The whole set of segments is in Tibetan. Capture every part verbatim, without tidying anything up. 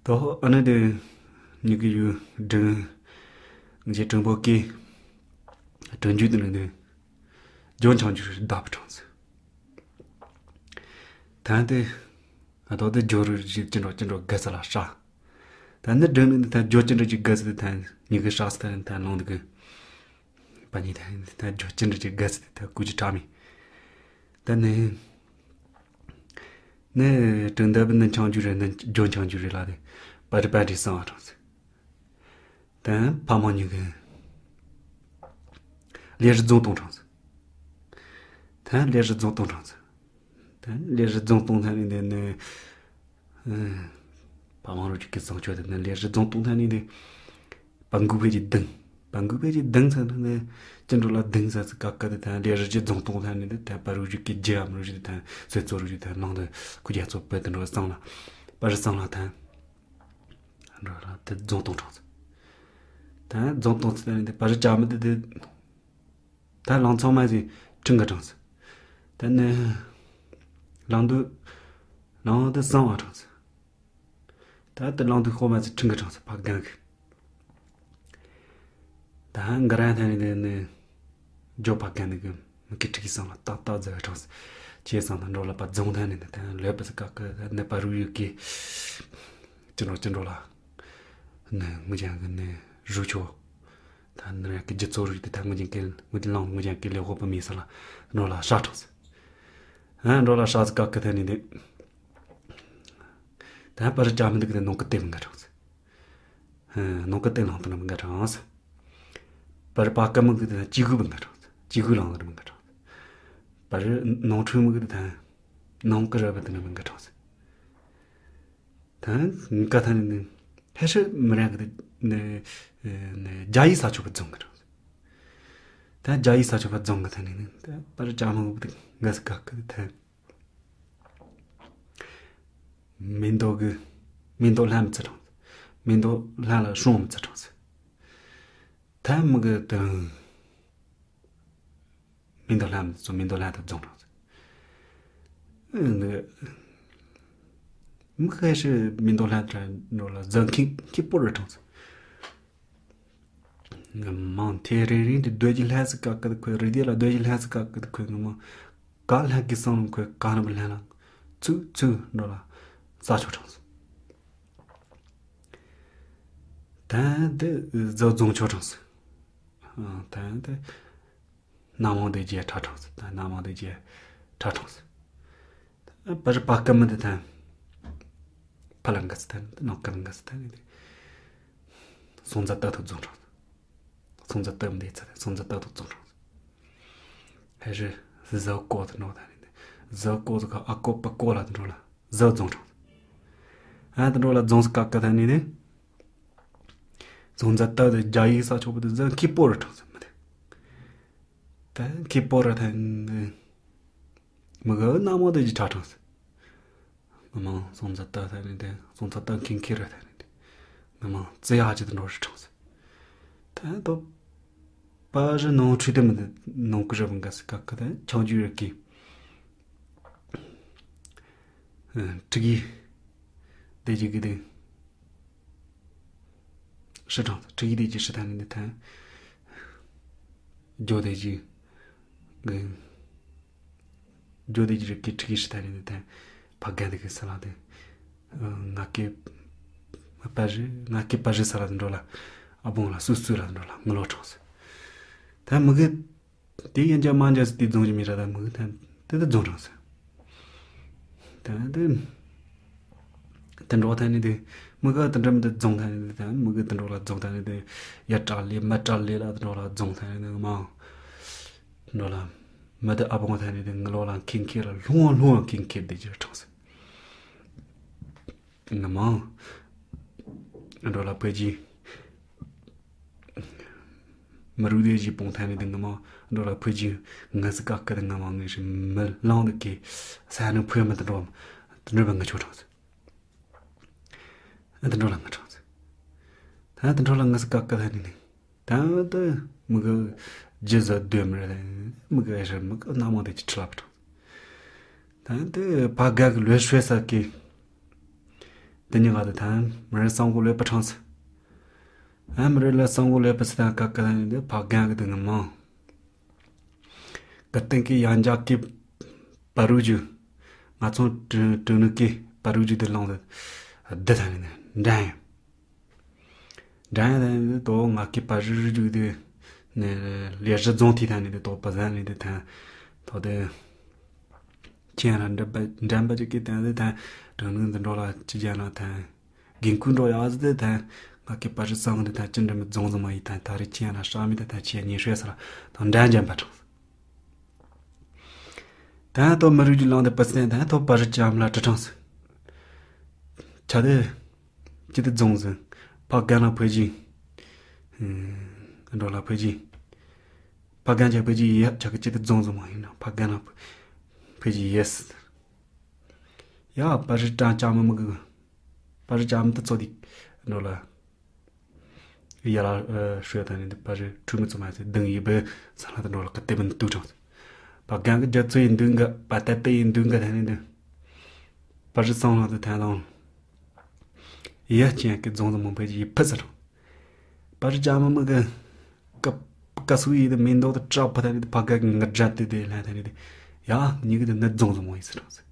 ད་ཨ་ནི་དེ་ཉི་གི་ཡུ་སྒྲིང་ངེ་གྲིང་པོ་ཀི་གྲིང་རྒྱུ་དེ་ནི་དེ་ཇོ་ཆང་རྒྱུ་རེད་བདག་པ་གྲངས་སུ། ད་དེ་ཨ་ད་དེ་ཇོ་རུ་ཅི་འགྲོ་ཅི་འགྲོ་དགའ་ས་ལ་ཧྲ། ད་ནི་སྒྲིང་ནི་ད་ཇོ་ཅི་འགྲོ་ཅི་དགའ་ས་དེ་ད་ཉི་གི་ཧྲ་ས་ད་ད་ལོང་དེ་གི་པ་ཉི་ད་ད་ཇོ་ཅི་འགྲོ་ཅི་དགའ་ས་དེ་ད་ཀུ་ཅི་ཁྲ་མི། ད་ནི་ནི་གྲིང་ད་བི་ནི་ཆང་རྒྱུ་རེད་ནི་ཇོ་ཆང་རྒྱུ་རེད་ལ་དེ་པ་རི་པ་རི་སང་བ་གྲངས་སུ། ད་ཕ་མ་གཉིས་ཀྱི་ལས་རི་རྫོང་གཏོང་གྲངས་སུ། ད་ལས་རི་རྫོང་གཏོང་གྲངས་སུ། ད་ལས་རི་རྫོང་གཏོང་ཐ་ནི་འདི་ནི་ཕ་མ་རུ་ཅིག་གི་བཟང་སྤྱོད་དེ་ནི་ལས་རི་རྫོང་གཏོང་ཐ་ནི་འདི་པ་འགུག་ཕེ་ཅི་དང་། པ་འགུག་ཕེ་ཅི་དང་ས་ནི་ཅི་འགྲོ་ལ་དང་ས་ཚི་ཀ་ཀ་དེ་ད་ལས་རི་ཅི་རྫོང་གཏོང་ཐ་ནི་འདི་ད་པ་རུ་ཅིག་གི་རྒྱ་མ་རུ་ཅིག་དེ་ད་སོས་ཚོ་རུ་ཅིག་ད་ནང་དུ་ཁུ་རྒྱ་ཚོ་པ་དེ་འགྲོ་སང་ལ་པ་རི་སང་ལ་ད། འགྲོ་ར་དེ་རྫོང་གཏོང་གྲངས་སུ། ད་རྫོང་གཏོང་ཚུལ་དེ་པ་རི་ཅ་མི་དེ་དེ་ད་ལང་ཚང་མ་ཟིན་ཁྲིང་ག་གྲངས་སུ། ད་ནི་ལང་དུ་ལང་དུ་སང་བ་གྲངས་སུ། ད་དེ་ལང་དུ་ཤོ་མ་ཟིན་ཁྲིང་ག་གྲངས་སུ་ཕ་གང་གི། ད་འགའ་ར་ཐ་ནི་དེ་ནི་ཇོ་པ་གན་ནི་གི་མི་ཀི་ཁྲི་གི་སང་ལ་ཏག་ཏག་ཛ་བའི་གྲངས་སུ་ཅེ་སང་ད་འགྲོ་ལ་པ་རྫོང་ཐ་ནི་དེ་ད་ལོས་པ་ཟི་ཀ་ཀི་ནི་པ་རུ་ཡུ་ཀི་ཅི་འགྲོ་ཅི་འགྲོ་ལ་ནི་ངུ་ཅང་གི་ནི་རུ་ཆོ། ད་ནི་ར་ཀི་ཇི་ཚོ་རུ་དེ་ད་ངུ་ཅང་ཀི་ངུ་དེ་ལང་ངུ་ཅང་ཀི་ལེ་ཧོ་པ་མི་ས་ལ་འགྲོ་ལ་ཧྲ་གྲངས་སུ། ཨ་འགྲོ་ལ་ཧྲ་ཟི་ཀ་ཀི་ཐ་ནི་དེ། ད་པར་ཅ་མི་འདུག་གི་ནོ་ཀི་ཏེ་མི་འགའ་གྲངས་སུ། ནོ་ཀི་ཏེ་ནང་དུ་ནི་མི་འགའ་གྲངས་སུ། པར་པ་ཀ་མི་འདུག་གི་ཅི་གུ་མི་འགའ་གྲངས་སུ། ཅི་གུ་ལང་དུ་མི་འགའ་གྲངས་སུ། པར་ནོ་ཁྲུ་མི་འདུག་གི་ནོ་ཀི་ར་བ་དུ་ནི་མི་འགའ་གྲངས་སུ། ད་ངི་ཀ་ཐ་ནི་ནི་ཧེ་ཧྲི་མི་ར་གི་ནི་ནི་རྒྱ་ཡི་ས་ཆོ་བ་རྫོང་གི་གྲངས་སུ། ད་རྒྱ་ཡི་ས་ཆོ་བ་རྫོང་གི་ཐ་ནི་ནི་ད་པར་ཅ་མི་འདུག་གི་འགའ་སི་ཀ་གི་ཐ། མེ་མདོ་གི་མེ་མདོ་ལྷ་མི་ཚེ་གྲངས། མེ་མདོ་ལྷ་ལ་སྲུང་མི་ཚེ་གྲངས། ཐ་མི་གི་དང་། མེ་མདོ་ལྷ་མི་ཚོ་མེ་མདོ་ལྷ་དང་རྫོང་གྲངས། མི་ཁ་ཤི་མེ་མདོ་ལྷ་དྲ་འགྲོ་ལ་ཟ་ཁི་ཁི་པོ་ར་གྲངས། ང་མང་ཐེ་རེ་རེ་འདི་སྡོད་ཀྱི་ལྷ་སི་ཀ་ཀི་ཁོས་རི་དེ་ལ་སྡོད་ཀྱི་ལྷ་སི་ཀ་ཀི་ཁོས་ང་མང་ག་ལྷ་གི་སང་ལ་ཁོས་ག་ན་བ་ལྷ་ལ་ཚུགས་ཚུགས་འགྲོ་ལ་ས་ཆོ་གྲངས། ད་འདི་ཟ་རྫོང་ཆོ་གྲངས། ད་འདི་སྣ་མང་དེ་རྒྱས་ཁྲ་གྲངས། ད་སྣ་མང་དེ་རྒྱས་ཁྲ་གྲངས། པར་པ་ཀ་མི་འདི་ཐན། ཕ་ལ་འགའ་སི་ཐན། ནང་ཀ་ལ་འགའ་སི་ཐན། སོང་ཙ་ཏ་ཐུག་རྫོང་གྲངས། སོང་ཙ་ཏ་མི་འདི་ཚ་ཐན། སོང་ཙ་ཏ་ཐུག་རྫོང་གྲངས། ཧེ་རི་ཟི་ཟ་ཀོ་ཐུ་ནོ་ཐན། ཟ་ཀོ་ཟ་ཁ་ཨ་ཀོ་པ་ཀོ་ལ་ཐུ་ནོ་ལ་ཟ་རྫོང་གྲངས། ཨ་ཐུ་ནོ་ལ་རྫོང་ས་ཀ་ཀ་ཐན་ནི་ནི། སོང་ཙ་ཏ་དེ་རྒྱ་ཡིག་ས་ཆོག་པ་དེ་ཟ་ཁི་པོ་ར་གྲངས་སི་མི་འདི། ད་ཁི་པོ་ར་ཐན། མི་ག་ན་མོ་དེ་ཇི་ཁྲ་གྲངས་སི། ང་མང་སོང་ཙ་ཏ་ཐ་ནི་དེ་སོང་ཙ་ཏ་ཁིང་ཁི་ར་ཐ་ནི་དེ། ང་མང་ཙི་ཡ་ཅི་དེ་འགྲོ་རི་གྲངས་སི། ད་དོ། པ་རི་ནོ་ཁྲུ་དེ་མི་དེ་ནོ་ཀི་ར་བུན་ག་སི་ཀ་ཀི་དེ་ཆང་ཇུ་ར་ཀི། ཁྲི་གི། དེ་ཇི་གི་དེ། ཧྲི་གྲངས་སི། ཁྲི་གི་དེ་ཇི་ཧྲི་ཐ་ནི་དེ་ཐན། ཇོ་དེ་ཇི། གི། ཇོ་དེ་ཇི་རི་ཀི་ཁྲི་གི་ཧྲི་ཐ་ནི་དེ་ཐན། ཕ་གན་དེ་གི་ས་ལ་དེ། ང་ཀི། པ་རི་ང་ཀི་པ་རི་ས་ལ་དེ་འགྲོ་ལ། ཨ་བོང་ལ་སུ་སུ་ལ་དེ་འགྲོ་ལ་ངི་ལོ་གྲངས་སི། ཐན་མི་གི། དེ་ཡན་ཆད་མ་འཇལ་སི་དེ་རྫོང་གི་མི་ར་ད་མི་གི་ཐན་དེ་དེ་རྫོང་གྲངས་སི། ད་དེ། དེ་འགྲོ་ཐ་ནི་དེ། མི་ག་དེ་འགྲོ་མི་དེ་རྫོང་ཐ་ནི་དེ་ད་མི་ག་དེ་འགྲོ་ལ་རྫོང་ཐ་ནི་དེ། ཡ་དྲག་ལེ་མ་དྲག་ལེ་ལ་དེ་འགྲོ་ལ་རྫོང་ཐ་ནི་དེ་མང་། འགྲོ་ལ། མི་དེ་ཨ་བོང་ཐ་ནི་དེ་ངི་ལོ་ལ་ཁིང་ཁེ་ལ་ལྷུང་བ་ལྷུང་བ་ཁིང་ཁེ་དེ་ཇི་གྲངས་སི། ང་མང་། འགྲོ་ལ་ཕ་ཇི། མི་རུ་དེ་ཞིག་སྤོང་ཐན་ནི་དེ་ང་མང་འགྲོ་ལ་ཕུ་ཅི་ང་སི་ཀ་ཀི་དེ་ང་མང་ངེ་ཞིག་མི་ལང་དུ་ཀི་ས་ནི་ཕུ་མི་དེ་འགྲོ་དེ་འགྲོ་བ་ང་ཆོ་གྲངས་སི། དེ་འགྲོ་ལ་ང་གྲངས་སི། ད་དེ་འགྲོ་ལ་ང་སི་ཀ་ཀི་ཐན་ནི་ནི་ད་དེ་མི་གི་ཇི་ཟ་དོད་མི་རེད། མི་གི་ཨེ་ཧྲ་མི་གི་སྣ་མང་དེ་ཅི་ཁྲི་ལ་བ་གྲངས་སི། ད་དེ་ཕ་ག་གི་ལོས་ཤོད་ས་ཀི། དེ་ཉིད་ག་དེ་ཐང་མི་རེ་སང་གོ་ལེ་པ་ཁྲང་སི། ཨ་མི་རེ་ལ་སང་གོ་ལེ་པ་སི་ཐང་ཀ་ཀ་ལ་ནི་དེ་ཕ་གང་གི་དེ་ངི་མང་། གི་སྟེང་གི་ཡང་འཇག་གི་པ་རུ་ཇུ། ང་ཚོ་དྲུང་དྲུང་ནུ་གི་པ་རུ་ཇུ་དེ་ལོང་དེ། དེ་ཐང་ནི་འདྲ་ཡིན། འདྲ་ཡིན་དེ་ནི་དོ་ང་གི་པ་རུ་ཇུ་དེ་ནི་ལས་གཞི་རྫོང་དེ་ཐང་ནི་དེ་དོ་པ་ཟན་ནི་དེ་ཐང་དོ་དེ། ཁྱེད་རང་འགྲན་པ་འགྲན་པ་ཅིག་གིས་བསྟན་ཏེ་ཐང་། དྲང་ནུས་འདི་འགྲོ་ལ་ཅི་རྒྱ་ན་ཐང་། དགོས་མཁོ་འགྲོ་ཡག་ཟེར་ཏེ་ཐང་། ང་གི་པ་རི་སང་འདི་ཐང་ཅི་འདྲ་མི་རྫོང་ཟིག་མ་ཡིན་ཐང་། ད་རེས་ཁྱེད་རང་ཧྲ་མི་ད་ཐང་ཁྱེད་ཉིན་ཧྲེ་ས་ར་ཐང་འགྲན་འགྲན་པ་དྲང་། ཐང་ཐོ་མི་རིགས་ཀྱི་ལང་དེ་པ་སི་ཐང་ཐོ་པ་རི་ཅམ་ལ་དྲི་དྲང་ཟིག་ཆ་དེ། ཅི་དེ་རྫོང་ཟིག་ཕ་ག་ན་ཕེ་ཅིང་། འགྲོ་ལ་ཕེ་ཅིང་། ཕ་གན་ཆ་ཕེ་ཅི་ཡེ་ཆ་གི་ཅི་དེ་རྫོང་ཟིག་མ་ཡིན་ན་ཕ་གན་ལ་ཕེ་ཅི་ཡེས། ཡ་པ་རི་ཀྲང་ཅང་མི་མི་གི། པ་རི་ཅང་མི་དེ་ཚོ་དེ་འགྲོ་ལ། ཡ་ལ་ཧྲུའེ་ཐང་ནི་དེ་པ་རི་ཁྲུ་མི་ཚོ་མ་ཚེ་དང་ཡི་བེ་ས་ལ་དེ་འགྲོ་ལ་ག་དེ་མི་ཏུ་ཅང་། ཕ་གན་གི་རྒྱ་ཚོ་ཡིན་འདུན་གི་པ་ཏ་ཏེ་ཡིན་འདུན་གི་ཐང་ནི་དེ། པ་རི་སང་ལ་དེ་ཐང་དང་། ཡ་ཅན་གི་རྫོང་དུ་མང་པོ་ཞིག་ཡིད་ཕུད་ཟེར། པ་རི་ཅང་མི་མི་གི་ཀ་ཀ་སུ་ཡི་དེ་མིན་འདོག་དེ་བྲག་ཕ་ཐ་ནི་དེ་ཕ་ག་གི་ང་དྲ་དེ་དེ་ལྷ་ཐ་ནི་དེ་ཡ་ཉི་གི་དེ་ནི་རྫོང་དུ་མང་ཡིན་ཟེར་རང་ཟེར།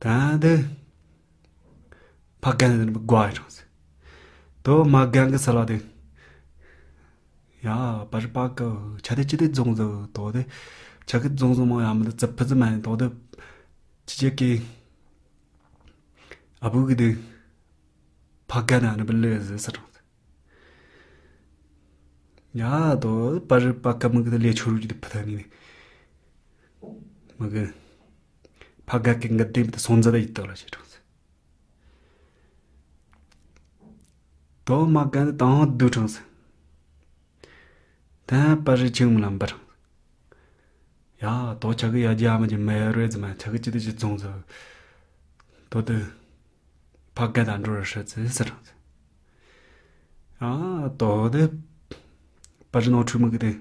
ད་དེ་ཕ་ག་ནི་དེ་ནི་མི་དགོ་ཡི་རང་ཟེར། དོ་མ་ག་གི་ས་ལ་དེ། ཡ་པར་པ་ཀ་ཆ་དེ་ཅི་དེ་རྫོང་ཟེར་དོ་དེ་ཆ་གི་རྫོང་ཟེར་མང་ཡ་མི་དེ་ཙི་ཕི་ཙི་མ་ཡིན་དོ་དེ་ཅི་ཅི་གི་ཨ་བུ་གི་དེ་ཕ་ག་ན་ནི་བི་ལེ་ཟེར་ས་དྲང་ཡ་དོ་པར་པ་ཀ་མི་གི་དེ་ལས་ཆོ་རུ་གི་དེ་ཕི་ཐ་ནི་ནི་མི་གི་ཕ་ག་གི་ངི་དེ་མི་དེ་སོང་ཛ་དེ་ཡི་དོ་ལ་ཞེ་དྲང་ཟེར། དོ་མ་གན་དང་དུ་དྲངས་སོ། ད་པ་རི་ཆིང་མི་ལ་འབར། ཡ་དོ་ཆ་གི་ཡ་རྒྱ་མ་ཅི་མེ་རོའི་ཙི་མ་ཆ་གི་ཅི་དེ་ཅི་ཙོང་ཟེར། དོ་དུ་ཕ་ག་དང་འགྲོ་རུ་ཧྲི་ཙི་ཟེར་དྲངས་སོ། ཡ་དོ་དུ་པར་ནོ་ཁྲུ་མི་གི་དེ་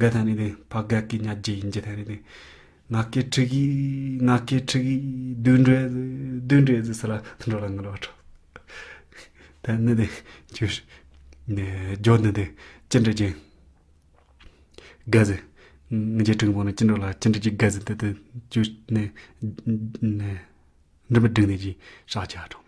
ག་ཐ་ནི་དེ་ཕ་ག་གི་ཉ་རྗེ་ཡིན་གྱི་ཐ་ནི་དེ། ང་སྐད་ཁྲི་གི་ང་སྐད་ཁྲི་གི་དུད་འགྲོ་ཡ་ཟི་དུད་འགྲོ་ཡ་ཟི་ས་ལ་འགྲོ་ལ་ང་ལོ་ཁྲོ། ད་ནི་དེ་ཅུ་ནི་ཇོ་ནི་དེ་ཅི་འདྲ་ཅི་ག་ཟི་ང་རྗེ་ཁྲི་གི་པོ་ནི་ཅི་འགྲོ་ལ་ཅི་འདྲ་ཅི་ག་ཟི་དེ་དེ་ཅུ་ནི་ནི་འདྲི་མི་འགྲིག་ནི་ཅི་ཤ་ཆ་ཁྲོ།